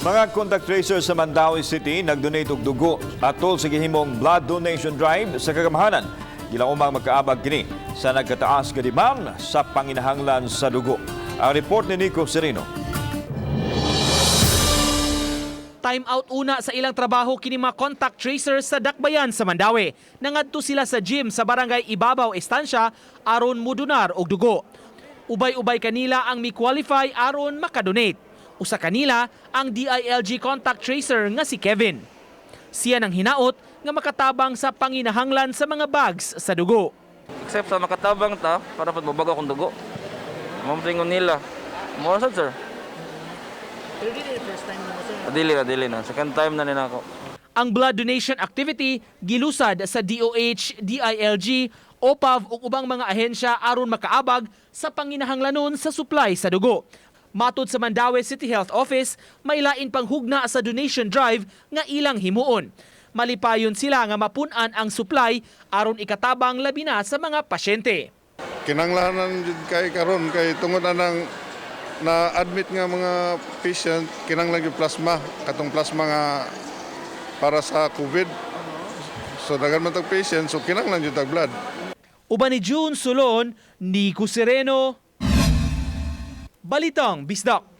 Mga contact tracers sa Mandaue City nagdonate og dugo atol sa gihimong blood donation drive sa kagamhanan. Gilaumang makaabag kini sa nagkataas nga demand sa panginahanglan sa dugo. Ang report ni Nico Sereno. Time out una sa ilang trabaho kini mga contact tracers sa Dakbayan sa Mandaue. Nangadto sila sa gym sa Barangay Ibabaw, Estancia aron mudunar og dugo. Ubay-ubay kanila ang mi-qualify aron makadonate. Usa kanila ang DILG contact tracer nga si Kevin. Siya nang hinaot nga makatabang sa panginahanglan sa mga bags sa dugo. Except sa makatabang ta, para pag mabago akong dugo. Mamatingon nila. Mo sad, sir. Pero dili first time mo, sir? Dili na, dili na. Second time na nina ako. Ang blood donation activity gilusad sa DOH, DILG, OPAV ug ubang mga ahensya aron makaabag sa panginahanglanon sa supply sa dugo. Matod sa Mandaue City Health Office, may lain pang hugna sa donation drive nga ilang himuon. Malipayon sila nga mapun-an ang supply aron ikatabang labi na sa mga pasyente. Kinanglanan jud kay karon kay tungod anang na-admit nga mga patient, kinanglan gyud plasma, katong plasma nga para sa COVID. So daghan man tag patient, so kinanglan jud tag blood. Uban ni June Solon, Nico Sereno, Balitang Bisdak.